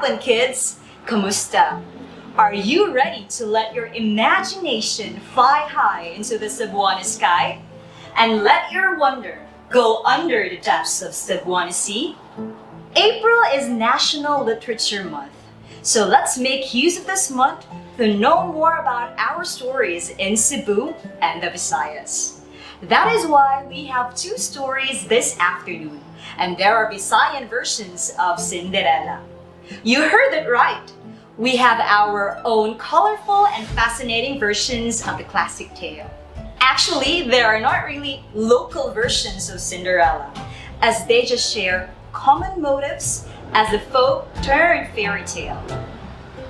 Hapon, kids! Kamusta? Are you ready to let your imagination fly high into the Cebuano sky? And let your wonder go under the depths of Cebuano Sea? April is National Literature Month, so let's make use of this month to know more about our stories in Cebu and the Visayas. That is why we have two stories this afternoon, and there are Visayan versions of Cinderella. You heard it right. We have our own colorful and fascinating versions of the classic tale. Actually, there are not really local versions of Cinderella, as they just share common motives as the folk turned fairy tale.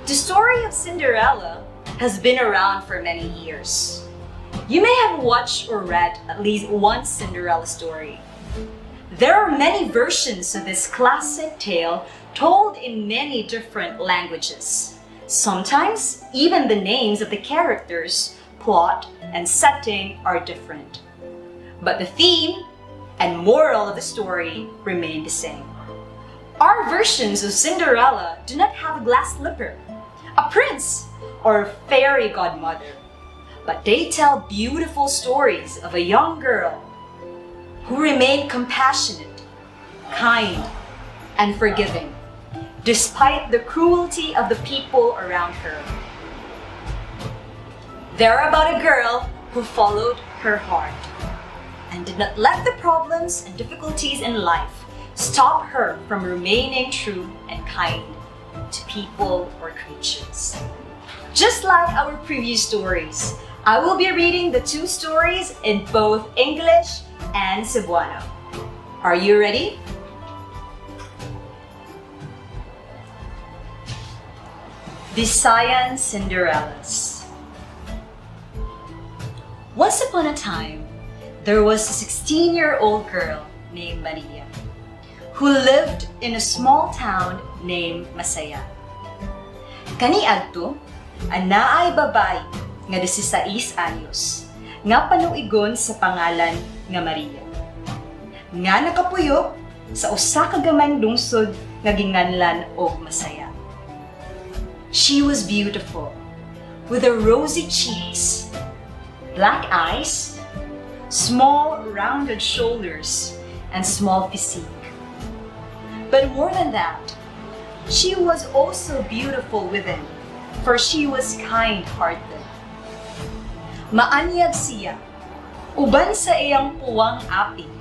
The story of Cinderella has been around for many years. You may have watched or read at least one Cinderella story. There are many versions of this classic tale told in many different languages. Sometimes, even the names of the characters, plot, and setting are different. But the theme and moral of the story remain the same. Our versions of Cinderella do not have a glass slipper, a prince, or a fairy godmother, but they tell beautiful stories of a young girl who remained compassionate, kind, and forgiving, despite the cruelty of the people around her. They're about a girl who followed her heart and did not let the problems and difficulties in life stop her from remaining true and kind to people or creatures. Just like our previous stories, I will be reading the two stories in both English and Cebuano. Are you ready? Visayan Cinderellas. Once upon a time, there was a 16-year-old girl named Maria who lived in a small town named Masaya. Kaniadto, anaay babayi nga 16 anyos, nga panuigon sa pangalan nga Maria. Nga nakapuyo sa usa ka gamayng lungsod nga ginganlan og Masaya. She was beautiful, with her rosy cheeks, black eyes, small rounded shoulders, and small physique. But more than that, she was also beautiful within, for she was kind-hearted. Maanyag siya, uban sa iyang puwang aping,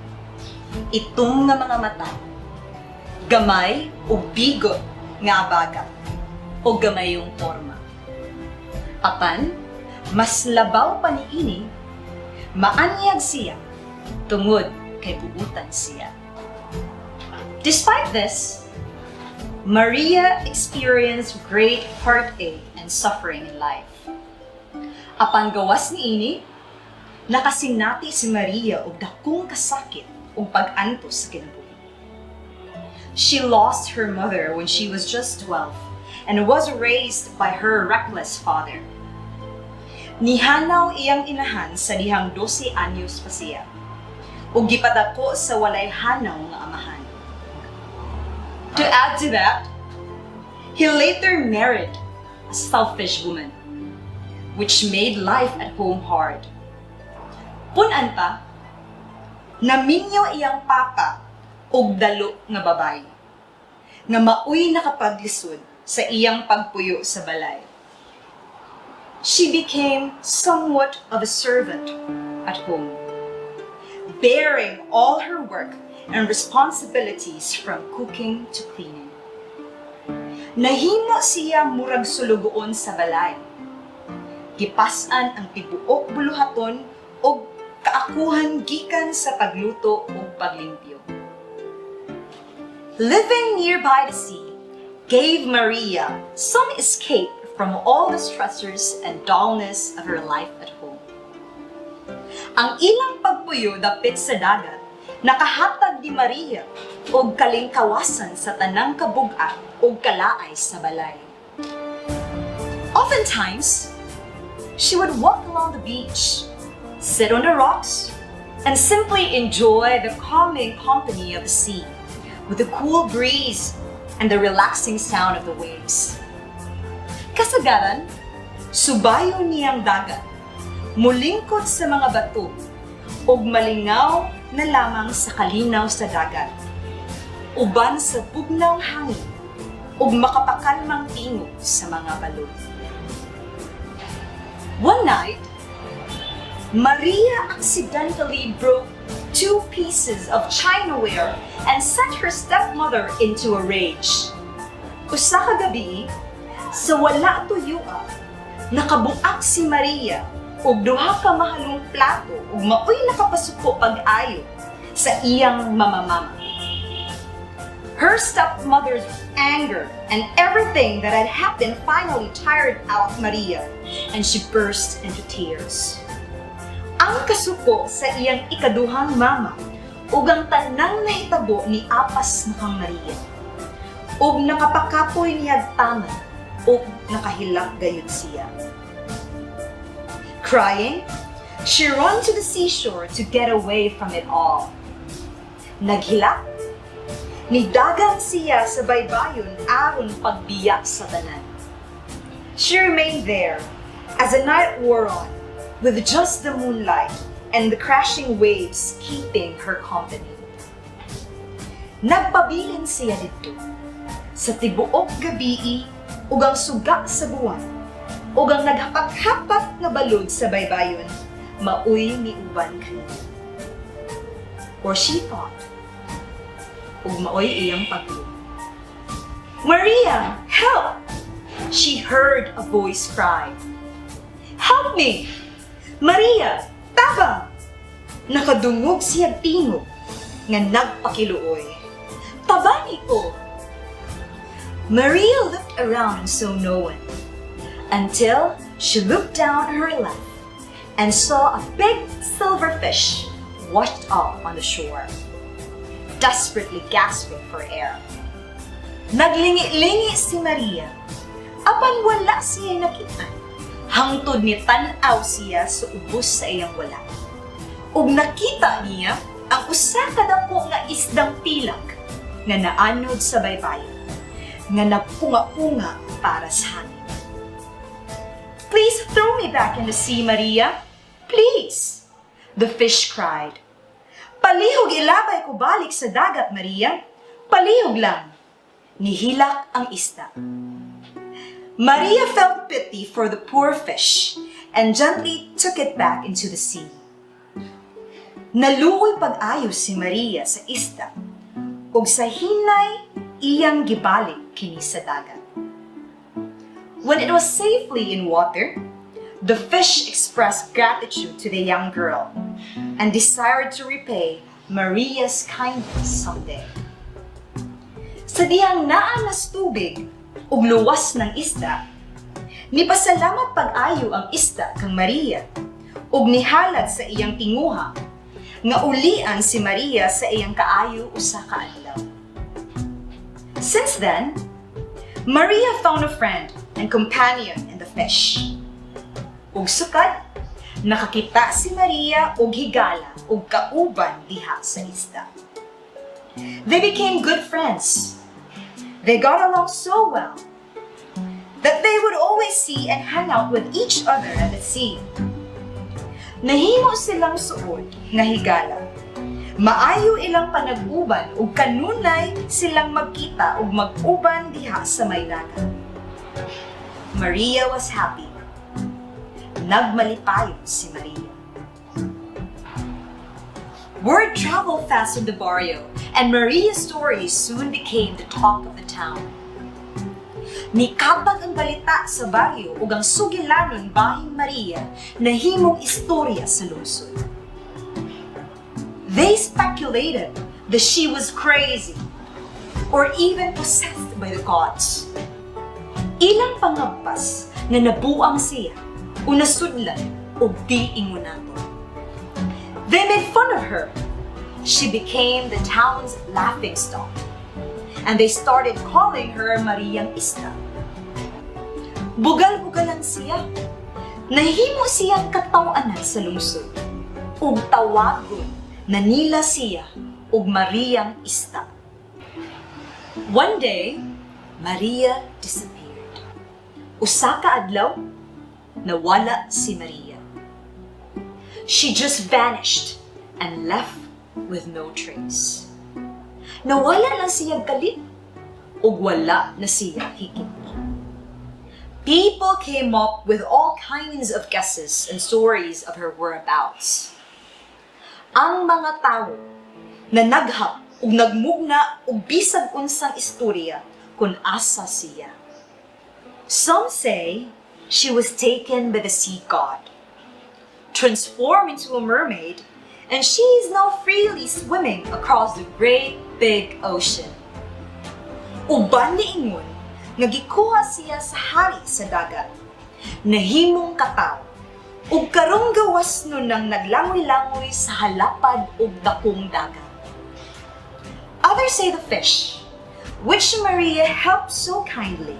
itom nga mga mata, gamay ug bigot nga abaga, o gamayong porma. Apan, mas labaw pa niini, maanyag siya, tungod kay buutan siya. Despite this, Maria experienced great heartache and suffering in life. Apan gawas niini, nakasinati si Maria og dakong kasakit ug pag-antos sa kinabuhi. She lost her mother when she was just 12 and was raised by her reckless father. Nihanaw iyang inahan sa dihang 12 anyos pa siya ug gipadako sa walay hanaw nga amahan. To add to that, he later married a selfish woman, which made life at home hard. Pun-an pa, naminyo iyang papa og dalo nga babayi, nga maoy nakapaglisod sa iyang pagpuyo sa balay. She became somewhat of a servant at home, bearing all her work and responsibilities from cooking to cleaning. Nahimo siya murag sulugoon sa balay. Gipas-an ang tibuok buluhaton og kaakuhan gikan sa pagluto ug paglimpyo. Living nearby the sea gave Maria some escape from all the stressors and dullness of her life at home. Ang ilang pagpuyo dapit sa dagat nakahatag ni Maria og kalingkawasan sa tanang kabug-at ug kalaay sa balay. Oftentimes, she would walk along the beach, sit on the rocks, and simply enjoy the calming company of the sea with the cool breeze and the relaxing sound of the waves. Kasagaran, subayon niyang dagat, mulingkod sa mga bato, ug malingaw na lamang sa kalinaw sa dagat. Uban sa bugnaw hangin, ug makapakalmang tingog sa mga balod. One night, Maria accidentally broke two pieces of chinaware and sent her stepmother into a rage. Usa ka gabi, sa wala tuyua, nakabuak si Maria og duha ka mahalong plato ug maoy nakapasuko pag-ayo sa iyang mamamama. Her stepmother's anger and everything that had happened finally tired out Maria, and she burst into tears. Ang kasuko sa iyang ikaduhang mama ug ang tanang nahitabo niapas na kang Maria. Ug nakapakapoy niyag taman ug nakahilak gayud siya. Crying, she ran to the seashore to get away from it all. Naghilak, nidagan siya sa baybayon aron pagbiya sa tanan. She remained there as the night wore on, with just the moonlight and the crashing waves keeping her company. Nagpabilin siya didto sa tibuok gabii ug ang suga sa buwan ug ang naghapak-hapak nga balod sa baybayon maoy miuban kaniya. Or she thought, ug maoy iyang pagluom. "Maria, help!" She heard a voice cry. "Help me! Maria, tabang!" Nakadungog siya tingog nga nagpakiluoy. "Tabangi ko!" Maria looked around and saw no one until she looked down her left and saw a big silver fish washed up on the shore, desperately gasping for air. Naglingi-lingi si Maria, apan wala siya nakita. Hangtod ni tan-aw siya sa ubos sa iyang wala. Ug nakita niya ang usa ka dako nga isdang pilak nga naanod sa baybayon, nga nagpunga-punga para sa hangin. "Please throw me back in the sea, Maria. Please," the fish cried. "Palihog ilabay ko balik sa dagat, Maria. Palihog lang." Nihilak ang isda. Maria felt pity for the poor fish and gently took it back into the sea. Naluoy pag-ayo si Maria sa isda ug sa hinay iyang gibalik kini sa dagat. When it was safely in water, the fish expressed gratitude to the young girl and desired to repay Maria's kindness someday. Sa dihang naa nas tubig ug luwas ng isda, nipasalamat pag-ayo ang isda kang Maria ug nihalad sa iyang tinguha nga ulian si Maria sa iyang kaayo usa ka adlaw. Since then, Maria found a friend and companion in the fish. Ug sukad, nakakita si Maria og higala ug kauban diha sa isda. They became good friends. They got along so well that they would always see and hang out with each other at the sea. Nahimo silang suod nga higala. Maayo ilang panag-uban ug kanunay silang magkita ug mag-uban diha sa may dagat. Maria was happy. Nagmalipayon si Maria. Word traveled fast in the barrio, and Maria's story soon became the talk of the town. Nikabag ang balita sa baryo ug ang sugilanon bahing Maria nahimong istorya sa lungsod. They speculated that she was crazy or even possessed by the gods. Ilang pangagpas nga nabuang siya o nasudlan og di ingunato. They made fun of her. She became the town's laughingstock. And they started calling her Mariang Isda. Bugal-bugalan siya. Nahimo siyang kataw-anan sa lungsod. Ug tawagon na nila siya og Mariang Isda. One day, Maria disappeared. Usa ka adlaw, nawala si Maria. She just vanished and left with no trace. Nawala lang siya kalit ug wala na siya hikit. People came up with all kinds of guesses and stories of her whereabouts. Ang mga tawo nanaghap ug nagmugna og bisag unsang istorya kung asa siya. Some say she was taken by the sea god, transformed into a mermaid, and she is now freely swimming across the great big ocean. Uban niingon nga gikuha siya sa hari sa dagat, nahimong katawo, ug karong gawas nun nang naglangoy-langoy sa halapad ug dakong dagat. Others say the fish, which Maria helped so kindly,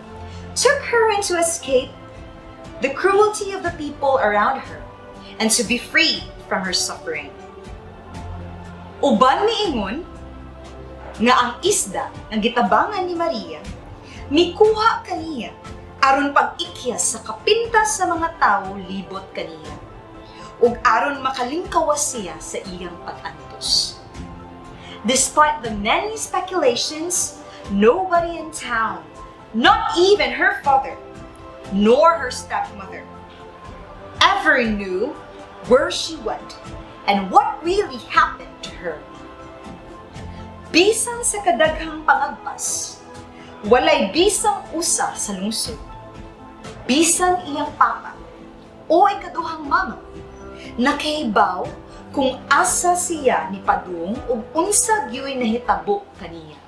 took her in to escape the cruelty of the people around her and to be free from her suffering. Uban miingon nga ang isda nga gitabangan ni Maria mikuha kaniya aron pag-ikyas sa kapintas sa mga tawo libot kaniya ug aron makalingkawas siya sa iyang pag-antos. Despite the many speculations, nobody in town, not even her father, nor her stepmother, ever knew where she went and what really happened to her. Bisan sa kadaghang pangagpas, walay bisang usa sa lungsod, bisan iyang papa o ikaduhang mama, nakahibaw kung asa siya ni padung ug unsa gyuy nahitabo kaniya.